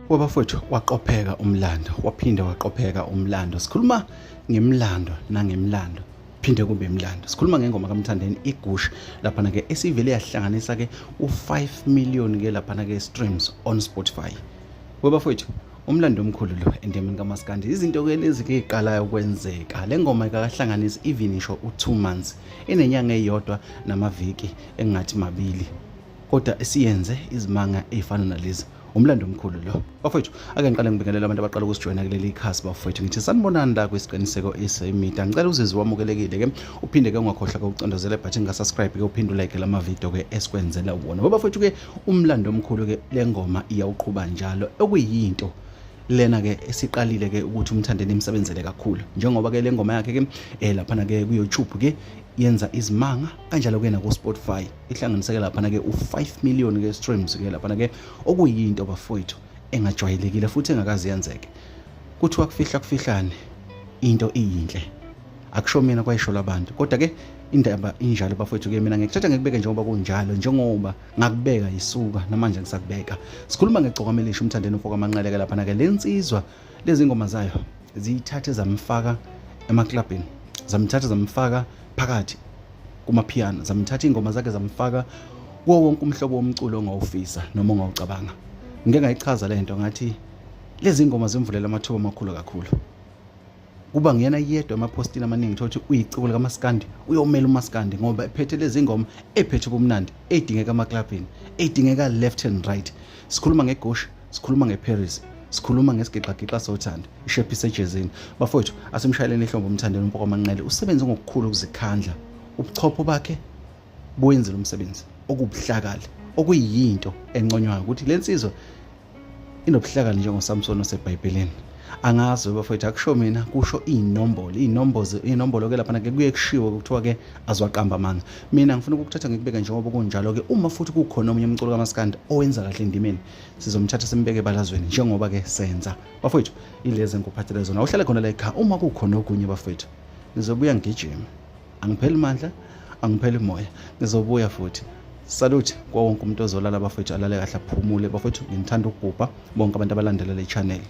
Wabafowethu waqopheka umlando, waphinde waqopheka umlando. Sikhuluma ngemlando nangemlando phinde kube imlando. Sikhuluma ngengoma kaMthandeni iGush laphana ke esivele yahlanganisa ke u5 million ke laphana ke streams on Spotify. Webafowethu umlando omkhulu lo endemeni kaMaskandi. Izinto ke lezi ke iqalayo ukwenzeka. Le ngoma ikakahlanganisi even isho u2 months. Inenyanga eyodwa namaviki engathi mabili. Kodwa esiyenze izimanga ezifana nalezi. Umlando omkhulu lo. Bafowethu, ake ngiqale ngibingelele abantu abaqala ukusijoyina kuleli khasi bafowethu. Ngithi sanibonani la kwisiqiniseko esemida. Ngicela uzizwe wamukelekile ke uphinde ke ungakhohlwa ke ucindezele ibutton ka subscribe ke uphinde ulike lama video ke esikwenzela wona. Bafowethu ke umlando omkhulu ke lengoma iyawuqhuba njalo okuyinto lena ke esiqalile ke ukuthi uMthandeni imsebenzele kakhulu njengoba ke lengoma yakhe ke laphana ke ku YouTube ke yenza izimanga kanjalo ke naku Spotify ihlanganiseke laphana ke u5 million ke streams ke laphana ke okuyinto bafowethu engajwayelekile futhi engakazi yenzeke. Kuthiwa kufihla kufihlane into iyinhle, akusho mina kwayisho labantu, kodwa ke indaba injalo bafowethu ke mina ngikuthatha ngikubeke njengoba kunjalo, njengoba ngakubeka yisuka namanje ngisakubeka. Sikhuluma ngegcokama elisha uMthandeni umfoko amanqele ke laphana ke lensizwa lezi ngoma zayo ziyithathe zamfaka emaklabhini, zamthatha zamfaka phakathi kumapiano, zamthatha iy'ngoma zakhe zamfaka kuwo wonke umhlobo womculo ongawufisa noma ongawucabanga. Ngike ngayichaza le nto ngathi lezi ngoma zimvulela amathuba amakhulu kakhulu. Kuba nguyena yedwa emaphostini amaningi thola ukuthi uyiciko likamaskandi, uyomela umaskandi ngoba ephethe lezi ngoma ephethe ubumnandi ey'dingeka emaklabhini, ey'dingeka left and right. Sikhuluma ngegoshi, sikhuluma ngeParis, sikhuluma ngesigiqagiqa sothando, ishephise ejezini. Bafowethu, asimshayeleni ihlombe uMthandeni uMfoko Manqele, usebenze ngokukhulu ukuzikhandla. Ubuchopho bakhe buwenzile umsebenzi okubuhlakali, okuyinto enconywayo ukuthi le nsizwa inobuhlakani njengoSamson oseBhayibhelini. Angazi bafowethu, akusho mina, kusho iy'nombolo, iy'nombozo, iy'nombolo-ke laphana ke kuye kushiwo kuthiwa ke azwaqamba amanga. Mina ngifuna ukukuthatha ngikubeke njengoba kunjalo-ke. Uma futhi kukhona omunye umculo kamaskandi owenza kahle endimeni, sizomthatha simbeke ebalazweni njengoba ke senza. Bafowethu, ilezi engikuphathele zona. Uhlale khona la ekhaya. Uma kukhona okunye bafowethu, ngizobuya ngigijime. Angipheli mandla, angipheli moya. Ngizobuya futhi. Salute kwa wonke umuntu ozolala bafowethu, alale kahle aphumule bafowethu. Nginithanda ukubhubha bonke abantu abalandela le channel.